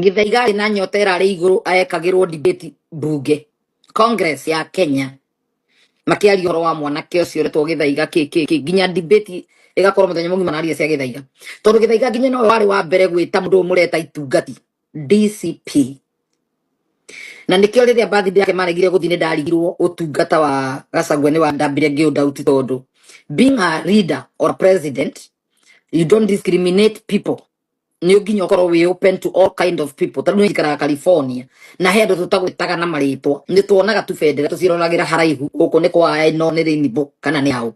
Gĩthaiga arĩ na nyota ĩrarĩ igũrũ, ekagĩrwo debate mbunge Congress ya Kenya, makĩaria ũhoro wa mwanake ũcio ũretwo Gĩthaiga kĩ kĩ kĩ, nginya debate ĩgakorwo mũthenya mũgima naria cia Gĩthaiga, tondũ Gĩthaiga nginya nowe warĩ wa mbere gwĩta mũndũ ũyũ mũreta itungati DCP. Na nĩkĩo rĩrĩa birthday yake maregire gũthiĩ, nĩ ndarigirwo ũtungata wa Gachagua nĩ wandambire ngĩũndauti, tondũ being a leader or a president, you don't discriminate people. Nĩ nginya ũkorwo wĩ open to all kind of people. Tondũ nĩ njikaraga California na he andũ tũtagwĩtaga na marĩtwa, nĩ tuonaga tu bendera tũciroragĩra haraihu, gũkũ nĩ kwa ĩno, nĩ rainbow kana nĩ hau,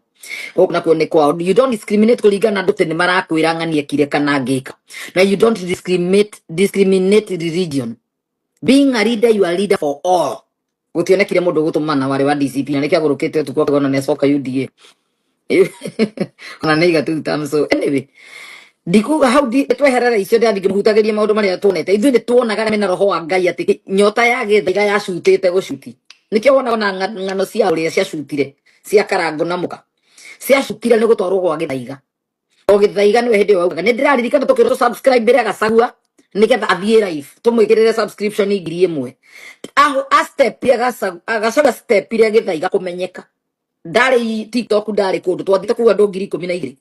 gũkũ nakuo nĩ kwao. You don't discriminate kũringana na andũ atĩ nĩ marakwĩra ng'ani ekire kana ngĩka, na you don't discriminate religion. Being a leader, you are a leader for all. Gũtionekire mũndũ gũtũmana warĩ wa DCP, na nĩkĩo agũrũkĩte ũtukũ akona nĩ acoka UDA, ona nĩ iga two terms. So anyway, ndikuga hau tweherera icio, ndĩrathiĩ ngĩmũhutagĩria maũndũ marĩa tuonete. Ithuĩ nĩ tuonaga arĩa mena roho wa Ngai atĩ nyota ya Gĩthaiga yacutĩte gũcuti. Nĩkĩo wonaga ona ng'ano cia ũrĩa ciacutire cia Karangũ na mũka ciacutire nĩ gũtwarwo gwa Gĩthaiga. O Gĩthaiga nĩwe hĩndĩ ĩyo augaga, nĩ ndĩraririkana tũkĩrwo subscribe ĩrĩa Gachagua nĩgetha athiĩ live, tũmwĩkĩrĩre subscription 1000. Aho a step ya Gachagua, step ĩrĩa Gĩthaiga kũmenyeka, ndarĩ TikTok, ndarĩ kũndũ, twathiĩte kũu andũ 12,000,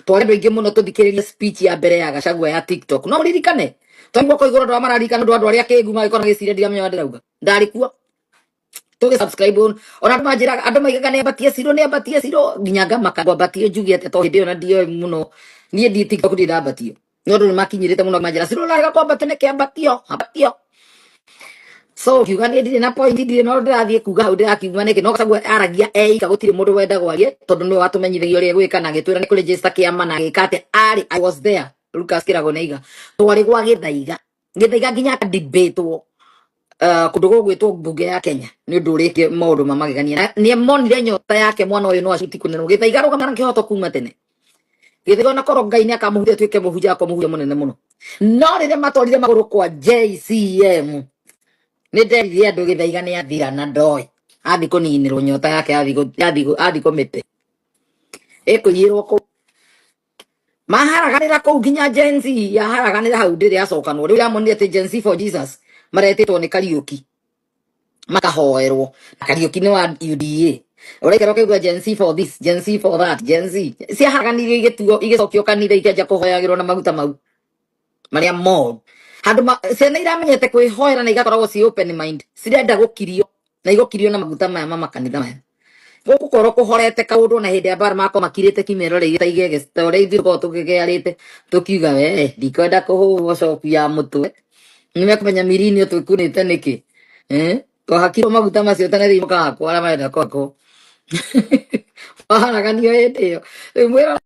twarĩ andũ aingĩ mũno tũthikĩrĩrie speech ya mbere ya Gachagua ya TikTok. No mũririkane twaigua ko igũrũ andũ arĩa mararirikana ũndũ andũ arĩa akĩngu magĩkorwo magĩciria ndiramenya ndĩrauga, ndarĩ kuo tũgĩ subscribe. Ona andũ manjĩraga, andũ maigaga nĩ ambatie Ciro, nĩ ambatie Ciro, nginya ngamaka ngwambatio njuge atĩa, tondũ hĩndĩ ĩyo na ndioĩ mũno niĩ ndi TikTok, ndirĩ ndambatio, nĩ ũndũ nĩ makinyĩrĩte mũno manjĩra, "Ciro ũrarega kwambatio nĩkĩ? Ambatio, ambatio." So ngiuga niĩ ndirĩ na point, ndirĩ no ndĩrathiĩ kuga hau ndĩrakiuga nĩkĩ. No Gachagua aragia eika, gũtirĩ mũndũ wenda gwarie, tondũ nĩwe watũmenyithagia ũrĩa gwĩka na agĩtwĩra nĩ kũregister kĩama na agĩka atĩa. Arĩ I was there, Lucas Kĩrago nĩaiga twarĩ gwa Gĩthaiga. Gĩthaiga nginya akadebatwo kũndũ gũgwĩtwo mbunge ya Kenya nĩ ũndũ ũrĩkie maũndũ ma magegania. Na nĩ monire nyota yake, mwana ũyũ no acuti kũnene. Gĩthaiga rũgama na kĩhoto kuma tene. Gĩthaiga ona korwo Ngai nĩ akamũhutia atuĩke mũhunjia, akwa mũhunjia mũnene mũno. No rĩrĩa matwarire magũrũ kwa JCM, nĩ nderire andũ Gĩthaiga nĩ athira na ndoĩ athi kũninĩrwo nyota yake, athi kũmĩte ĩkũiyĩrwo kũu maharaganĩra kũu, nginya Gen Z yaharaganĩra hau ndĩrĩ yacokanwo. Rĩu yamonire atĩ Gen Z for Jesus maretĩtwo nĩ Kariũki makahoerwo, na Kariũki nĩ wa UDA. Ũraikara ũkaigua Gen Z for this, Gen Z for that, Gen Z ciaharaganirio, igĩtuo, igĩcokio kanitha, ikĩanjia kũhoyagĩrwo na maguta mau marĩa moru. Handũ ciana iramenyete kwĩhoera na igakoragwo ci open mind, cirenda gũkirio na igũkirio na maguta maya ma makanitha maya. Gũkũ korwo kũhorete kaũndũ na hĩndĩ ya mbara makorwo makirĩte kimeroreire ta igege, ta ũrĩa ithuĩ tũkoragwo tũkĩgearĩte tũkiuga, "We ndikwenda kũhũrwo coku ya mũtwe, nĩmekũmenya mirinio twĩkunĩte nĩkĩ." Eh, twahakirwo maguta macio tene, rĩu mũkahakwo arĩa marenda kũhakwo maharaganio hĩndĩ ĩyo rĩu mwĩra.